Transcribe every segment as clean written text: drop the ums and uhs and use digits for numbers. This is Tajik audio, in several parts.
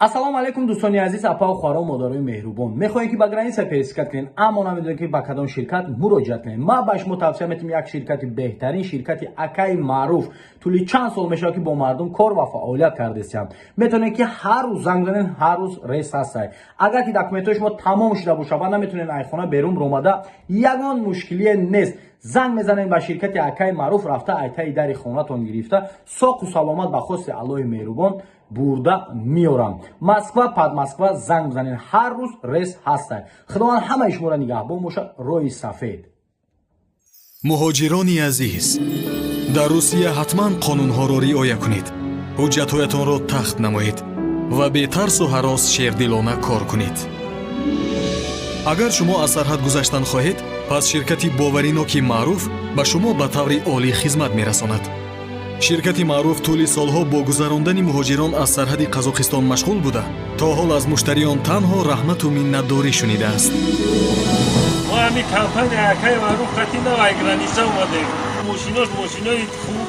Ассалому алайкум, дӯстони азиз, апау, хоҳару модарои меҳрубон. Мехоҳем, ки ба граница пересекать кунем, аммо намедонем, ки ба кадом ширкат муроҷиат кунем. Ман ба шумо тавсия метавам як ширкати беҳтарин, ширкати Акаи Маъруф. Тӯли чанд сол мешавад, ки бо мардум кор ва фаъолият кардесиям. Метавонед, ки ҳар рӯз занг занед, ҳар рӯз рейс ҳастай. Агар ки документҳои шумо тамом шуда бошад ва наметавонед ай хона берун ромада, ягон мушкилие нест. Занг мезанем ба ширкати Акаи Маъруф, рафта айтаи дари хонатон гирифта, соқу саломат, ба хости Аллоҳи меҳрубон бурда меорам. Москва, Подмосква занг бизанед, ҳар рӯз рейс ҳастай. Худованд ҳамаи шуморо нигаҳбон бошад. Роҳи сафед. Муҳоҷирони азиз, дар Русия ҳатман қонунҳоро риоя кунед, ҳуҷҷатҳоятонро тахт намоед ва бетарсу ҳарос шердилона кор кунед. Агар шумо аз сарҳад гузаштан хоҳед, пас ширкати бовариноки Маъруф ба шумо ба таври олӣ хизмат мерасонад. Ширкати Маъруф тӯли солҳо бо гузарондани муҳоҷирон аз сарҳади Қазоқистон машғул буда, то ҳол аз муштариён танҳо раҳмату миннатдорӣ шунидааст. Мо ҳамин компания Акаи Маъруф қати навай граница омадем. Мошинош мошинои хуб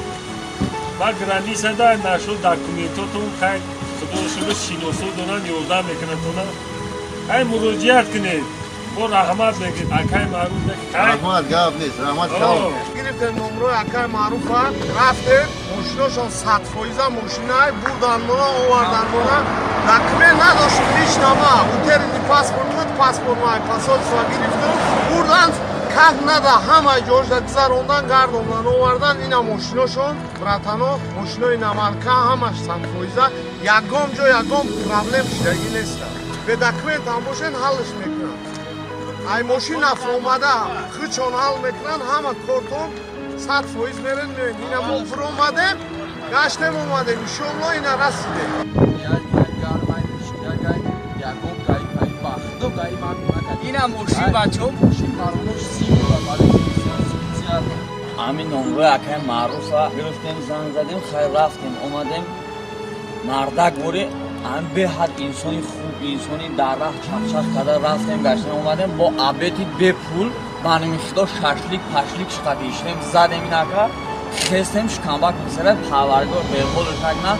ба граница да нашуд. Документотон хай, худо шукр, шиносо доран, ёрдам мекунад. Ай муроҷиат кунед, бо раҳмат мегӯед, Акаи Маъруф. Раҳмат, гап нест, раҳмат. Гирифтем номрои Акаи Маъруфа, рафтем, мошиношон 100%-а мошинай, бурдан мона, овардан мона. Документ надоштем ҳеч нама, утерини паспорт буд, паспорт ма посольство гирифтем, бурдан, как надо ҳамаи ҷошда гузарондан, гардондан, овардан. Ина мошиношон, братано, мошинои намарка, ҳамаш 100%-а, ягон ҷо ягон проблем шидагӣ неста. Бе документ ҳам бошен, ҳаллш мекунанд. Ай мошин афромада худшон ҳал мекунанд ҳама кортон, 100% мерен, меоед. Ина мо фуромадем, гаштем, омадем, иншоалло, ина расидем. Ягон гаи пай бахто гаи ман накард. Ина мошин, бачаҳо, мошин баронош симула барои специально. Ҳамин номрои Акаи Маъруфа гирифтем, занг задем, хайр, рафтем, омадем. Мардак бори ҳам беҳад инсони хуб, инсони дар раҳ чақчақ карда рафтем, гаштем, омадем бо обеди бепул. Маними худо, шашлик пашлик шқати иштем, задем инака, хестем, шикамбак мисара. Парвардигор беҳолш накна,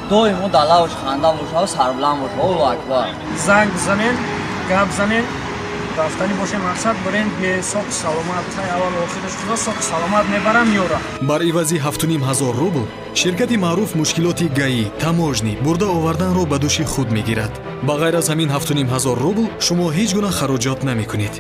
доимо дар лавш ханда бошаву сарбуланд боша. Аллоҳу акбар. Занг занен, гап занен, рафтанӣ боше, мақсад бурен, бесоқ саломат, тай аввал охираш худо соқ саломат мебарам, меёрам. Бар ивази 7500 рубл ширкати Маъруф мушкилоти ГАИ, таможня, бурда оварданро ба дӯши худ мегирад. Ба ғайр аз ҳамин 7500 рубл шумо ҳеҷ гуна хароҷот намекунед.